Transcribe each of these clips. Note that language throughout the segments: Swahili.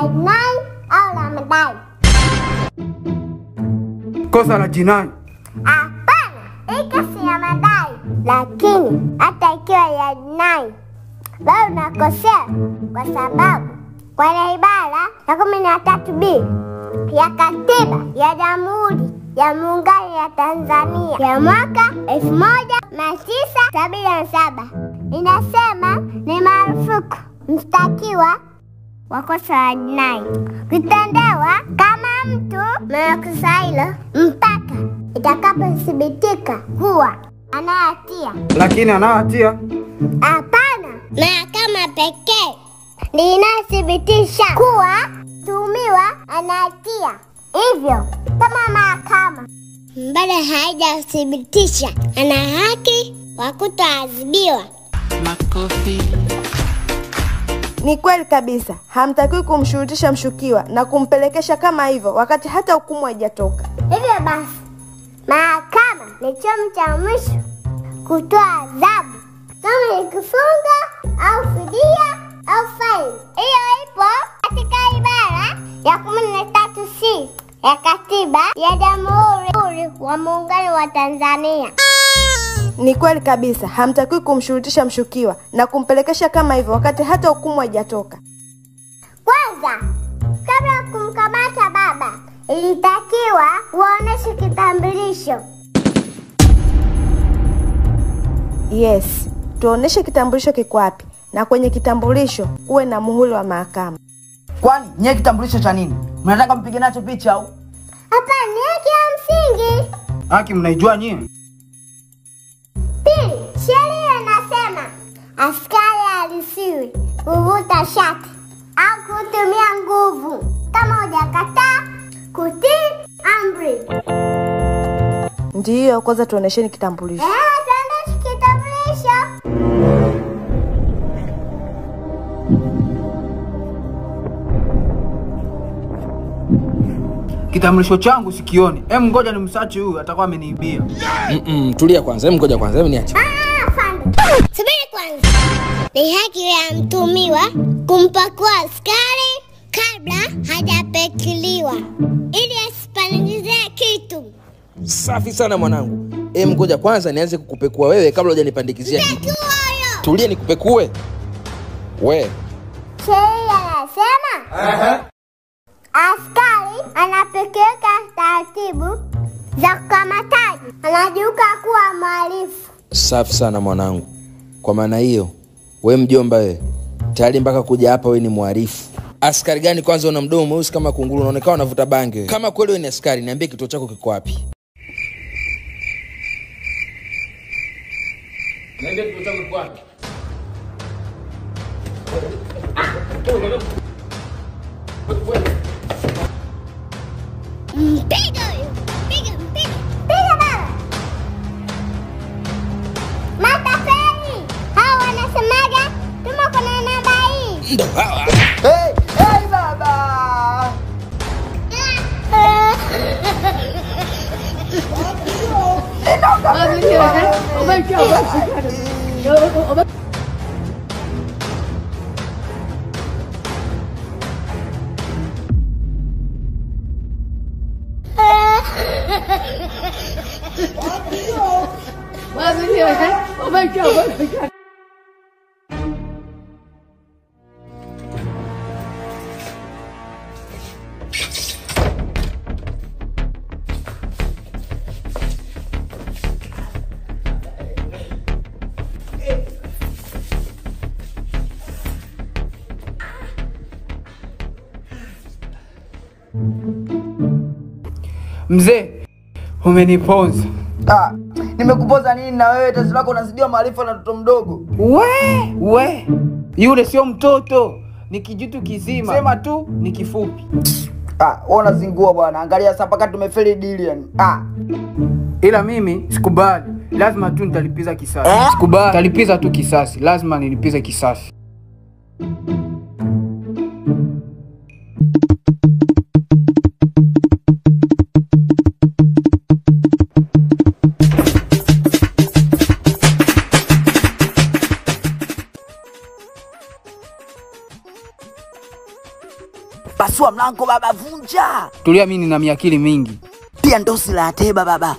la jinai au la madai? Kosa la jinai. Hapana, hii kesi ya madai, lakini hata ikiwa ya jinai bado unakosea, kwa sababu kwenye ibara ya 13B ya Katiba ya Jamhuri ya Muungano ya Tanzania ya mwaka 1977 inasema ni marufuku mshtakiwa wa kosa la jinai kutendewa kama mtu mwenye kosa hilo mpaka itakapothibitika kuwa ana hatia. Lakini ana hatia? Hapana, mahakama pekee ndiyo inathibitisha kuwa mtuhumiwa ana hatia. Hivyo kama mahakama bado haijathibitisha, ana haki wa kutoadhibiwa. Makofi. Ni kweli kabisa, hamtakiwi kumshurutisha mshukiwa na kumpelekesha kama hivyo wakati hata hukumu haijatoka. Hivyo basi, mahakama ni chombo cha mwisho kutoa adhabu, kama ni kufunga au fidia au faini. Hiyo ipo katika ibara ya 13C ya Katiba ya Jamhuri wa Muungano wa Tanzania. Ni kweli kabisa, hamtakiwi kumshurutisha mshukiwa na kumpelekesha kama hivyo wakati hata hukumu haijatoka. Kwanza, kabla ya kumkamata baba, ilitakiwa uoneshe kitambulisho. Yes, tuoneshe kitambulisho kiko wapi, na kwenye kitambulisho kuwe na muhuri wa mahakama. Kwani nyie kitambulisho cha nini? Mnataka mpige nacho picha au? Hapana, ni haki ya msingi. Haki mnaijua nyie? Pili, sheria inasema askari haruhusiwi kuvuta shati au kutumia nguvu kama hujakataa kutii amri. Ndiyo, kwanza tuonesheni kitambulisho. Tuoneshe kitambulisho. Kitambulisho changu sikioni. Ngoja nimsachi huyu, atakuwa ameniibia. Tulia kwanza, ngoja kwanza, niache. Afande. Subiri kwanza. Ni haki ya mtuhumiwa kumpakua askari kabla hajapekiliwa ili asipangizie kitu. Safi sana mwanangu. Ngoja kwanza nianze kukupekua wewe kabla hujanipandikizia kitu. Tulia nikupekue. We. Sheria inasema askari anapekiweka taratibu za kukamataji, anajiuka kuwa mhalifu. Safi sana mwanangu. Kwa maana hiyo, we mjomba we, tayari mpaka kuja hapa we ni mhalifu. Askari gani kwanza una mdomo mweusi kama kunguru, unaonekana unavuta bangi? Kama kweli wewe ni askari, niambie kituo chako kiko wapi? Niambie kituo chako kiko wapi? Mpiga huyo. Piga, mpiga. Piga baba. Matapeli. Hawa wanasemaga tuma kuna namba hii. Ndo hawa. Hey, hey baba. Mzee, umeniponza. Nimekuponza nini na wewe? Tatizo lako unazidiwa maarifa na mtoto mdogo. We, yule sio mtoto, ni kijitu kizima. Sema tu ni kifupi. Wewe unazingua bwana. Angalia sasa mpaka tumefeli deal yani. Ila mimi sikubali. Lazima tu nitalipiza kisasi. Sikubali. Nitalipiza tu kisasi. Lazima nilipize kisasi. Pasua mlango baba, vunja. Tulia, mimi nina miakili mingi. Pia ndo silaha teba baba.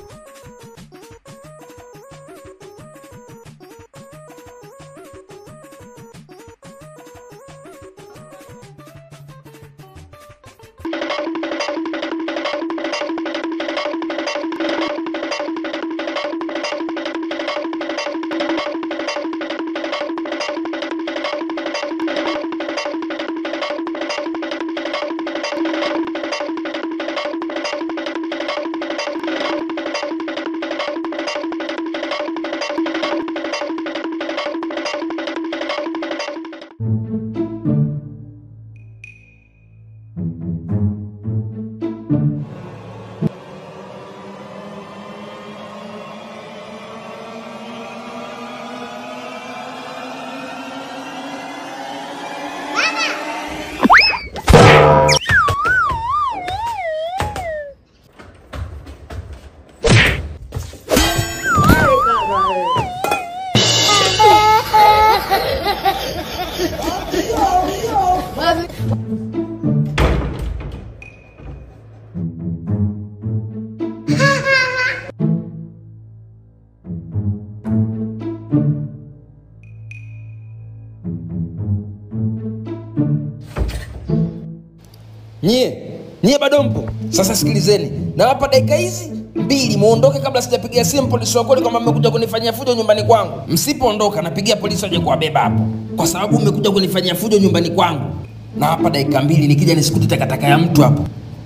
Nyie bado mpo? Sasa sikilizeni, nawapa dakika hizi 2 muondoke kabla sijapigia simu polisi wa kweli kwamba mmekuja kunifanyia fujo nyumbani kwangu. Msipoondoka napigia polisi waje kuwabeba hapo, kwa sababu mmekuja kunifanyia fujo nyumbani kwangu. Nawapa dakika 2, nikija nisikute takataka ya mtu hapo.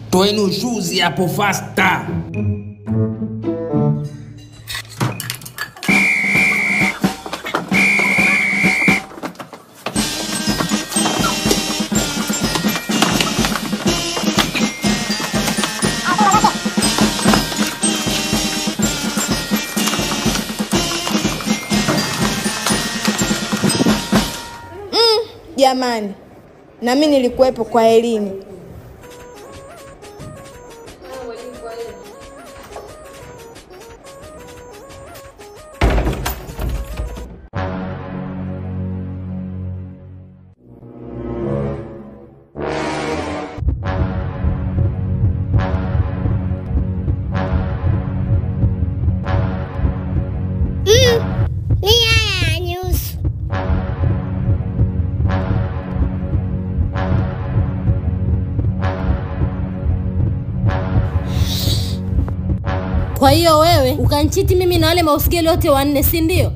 Toeni ushuzi hapo faster. Jamani, na mimi nilikuwepo kwa elini. Kwa hiyo wewe ukanchiti mimi na wale mausigeli wote 4, si ndio?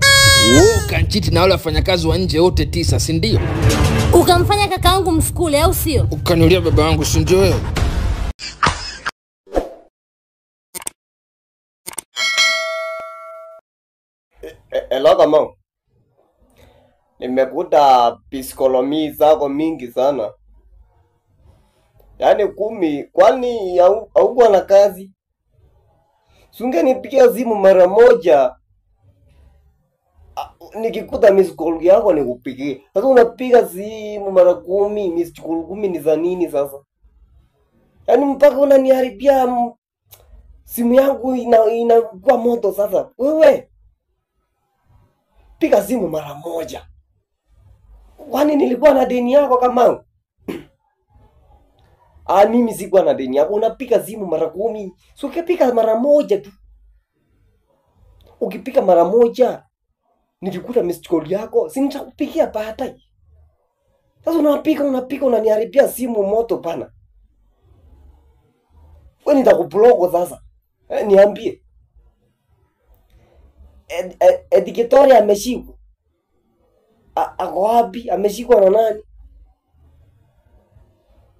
Wewe ukanchiti na wale wafanyakazi wa nje wote 9, si ndio? Ukamfanya kakaangu msukule, au sio? Ukaniulia baba yangu, si ndio wewe? Hello kama. Nimekuta piskolomi zako mingi sana. Yaani 10, kwani haukuwa na kazi? Sungenipigia simu mara moja. Nikikuta miss call yako nikupigie. Sasa unapiga simu mara 10, miss call 10 ni za nini sasa? Yaani mpaka unaniharibia simu yangu inakuwa moto sasa. Wewe piga simu mara moja. Kwani nilikuwa na deni yako kama? Mimi sikuwa na deni yako. Unapiga simu mara 10. So ukipiga mara moja tu. Ukipiga mara moja nikikuta missed call yako, si nitakupigia baadaye. Sasa unapiga unaniharibia simu moto bana. Wewe nitakublock sasa. Niambie. Edikitori ameshikwa. Ako wapi? Ameshikwa na nani?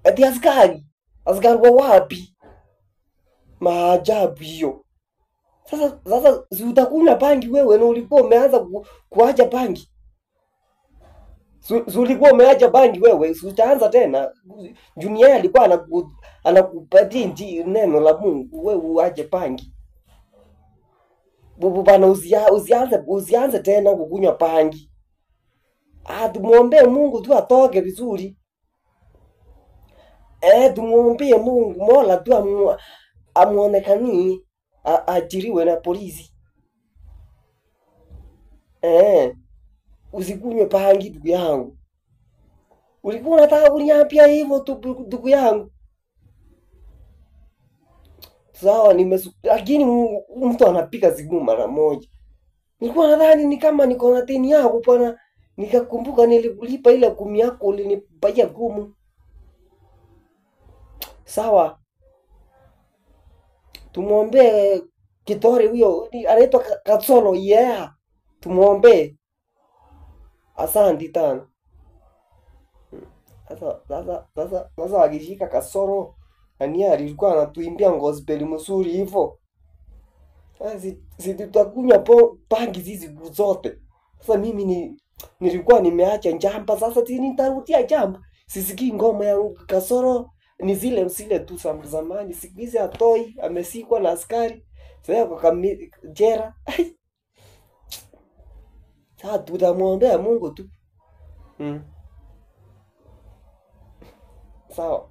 Eti askari. Askari wa wapi? Maajabu hiyo. Sasa si utakunywa bangi wewe na ulikuwa umeanza kuacha bangi. Si ulikuwa umeacha bangi wewe, si utaanza tena. Junior alikuwa anakupatia neno la Mungu, wewe uache bangi. Bubu bana, usianze tena kukunywa bangi. Tumuombe Mungu tu atoke vizuri. Tumuombe Mungu Mola tu amuonekanie, aajiriwe na polisi. Usikunywe bangi ndugu yangu. Ulikuwa unataka kuniambia hivyo tu ndugu yangu. Sawa, lakini mtu anapiga simu mara moja. Nilikuwa nadhani ni kama niko na deni yako bwana, nikakumbuka nilikulipa ile 10 yako ulinipatia 10. Sawa. Tumuombe Kitore huyo anaitwa Katsolo, yeah. Tumuombe. Asante tano. Sasa akishika Kasoro ania alikuwa anatuimbia gospel mzuri hivyo. Sasa si tutakunywa bangi hizi zote. Sasa mimi nilikuwa nimeacha njamba, sasa nitarudia njamba. Sisikii ngoma ya Kasoro ni zile msile tu za zamani. Siku hizi atoi amesikwa na askari. Sasa kwa jera. Sasa tutamwombea Mungu tu. Sawa.